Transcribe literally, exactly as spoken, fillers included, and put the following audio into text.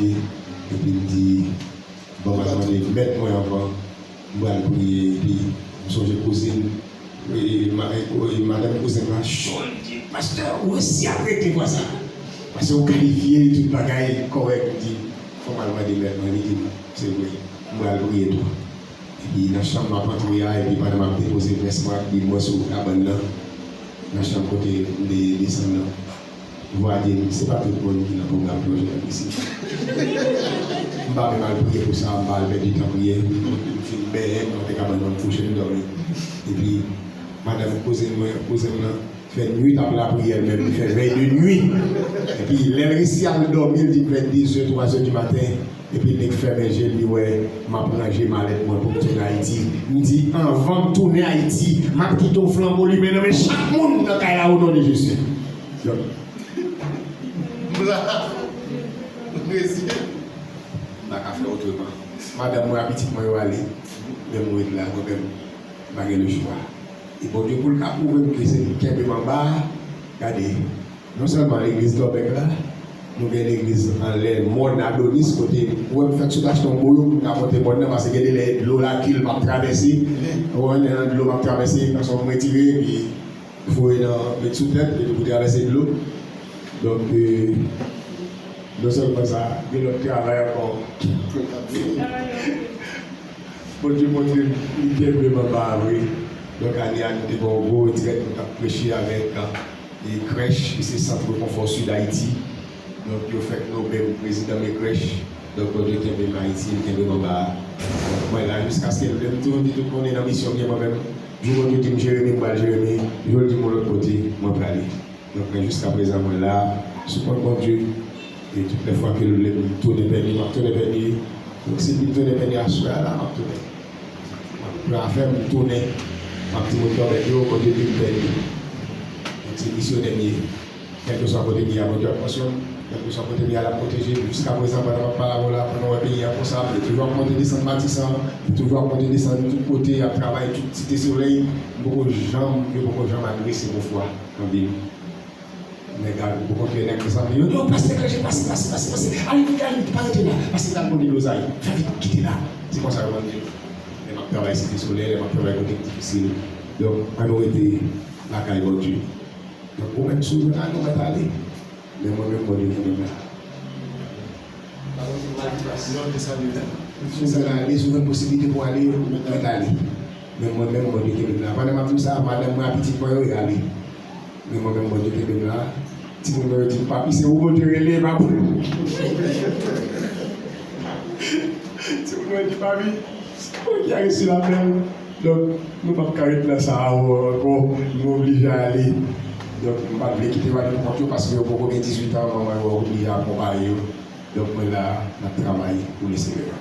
Epi m di, bon, m al mande mèt mwen anvan, m pral priye, epi m sonje kouzin, e, ma-, e, e, madanm kouzen mwen cho, li di, pastè, ou resi ap regle fwa sa. Pastè, ou kalifye, tout bagay kòrèk, m di, fò m al mande mèt mwen, li di, se vre, m pral priye tou. Epi nan chanm m ap antre a, epi pandan m ap depoze vès mwen ak bib mwen sou kabann nan, nan chanm kote m te desann nan, vwa di m, se pa tout moun ki nan pwogram plonje nan pisin. M pa menm al priye pou sa, m pa al pèdi tan priye. M fin benyen, m antre kabann mwen, m kouche, m dòmi. Epi, madanm kouzen mwen, kouzen m nan, fè nwit ap lapriyè l menm, li fè vèy de nwi. Epi lè l resi al dòmi, l di m fè de zè, twa zè di maten. Epi nèg fèmen je l, li wè m ap ranje malèt mwen pou m tounen Ayiti. M di, anvan m tounen Ayiti, m ap kite yon flanbo limen nan men chak moun nan kay la, o non de Jezi. Donk, m la, m resi, m pa ka fè otreman. Madanm mwen ak pitit mwen yo ale, men m ret la, mwen menm, m pa gen lechwa. E Bondye pou l ka pwouve m ke se li k kenbe m anba a, gade, non sèlman legliz Dòbèk la, nou gen legliz anlè mòn Adonis, kote ou wè m fèk sot achte yon boyo pou m ka monte mòn nan, paske gen de lè dlo Lakil m ap travèse, ou wè nan dlo m ap travèse, paske m retire, epi foure nan, met sou tèt, epi pou travèse dlo. Donk, e, non sèlman sa, gen lòt travay ankò. Bondye montre m, li kenbe m anba a vre. Donk, ane a, nou te gen yon gwo retrèt, nou t ap preche avèk, e, krèch, e se Sant Rekonfò Sid Ayiti. Donk, yo fèk nonmen m prezidan men krèch. Donk, Bondye kenbe m Ayiti, li kenbe m anba a. Donk, mwen la, jiskaske lè m toujou di tout moun nan misyon m gen mwen menm. Jou Bondye di m Jeremi, m pral Jeremi. Jou l di m yon lòt kote, mwen prale. Donk, men jiskaprezan, mwen la, sou kont Bondye. E tout lè fwa ke l vle m tounen Pènye, m ap tounen Pènye. Donk, si l di m tounen Pènye aswè a la, m ap tounen. M ap pran afè m, m tounen. M ap di moun Dòbèk yo, Bondye di m Pènye. Donk, se misyonè m ye. Kèlkeswa kote m ye a, Bondye ap pran swen m. Kèlkeswa kote m ye a, l ap pwoteje m. Jiskaprezan, pandan m ap pale avè w la, pandan w wè peyi a konsa, m te toujou ap monte desann Matisan, m te toujou ap monte desann tout kote, ap travay tout Site Solèy. M poko janm, yo poko janm agrese m yon fwa nan vi m. Nèg a, ou kontre nèg ki sanble yo, yo pase, pase, pase, pase, pase, ale vit, ale vit, pa rete la, pase la, konn de lozay, fè vit, kite la. Se konsa yo konn di. Lè m ap travay Site Solèy, lè m ap travay kote k difisil. Donk, ann nou rete lakay Bondye. Donk, ou menm si w jwenn ale, ou mèt ale. Men mwen menm, Bondye kenbe m la. Si w jwenn ale, si w jwenn posiblite pou ale, ou mèt ale. Men mwen menm, Bondye kenbe m la. Pandan m ap di w sa, madanm mwen ak pitit mwen yo, yo ale. Men mwen menm, Bondye kenbe m la. Timoun mwen yo di m, papi, se ou Bondye rele, e pa pou nou. Timoun mwen di, papi, se ou ki a resi lapèl. Donk, nou p ap ka ret nan sa a ankò. Nou oblije ale. Donk, m pa t vle kite yo ale pou kont yo, paske yo poko gen dizuit an, manman yo oblije akonpaye yo. Donk, mwen la, n ap travay pou Lesenyè.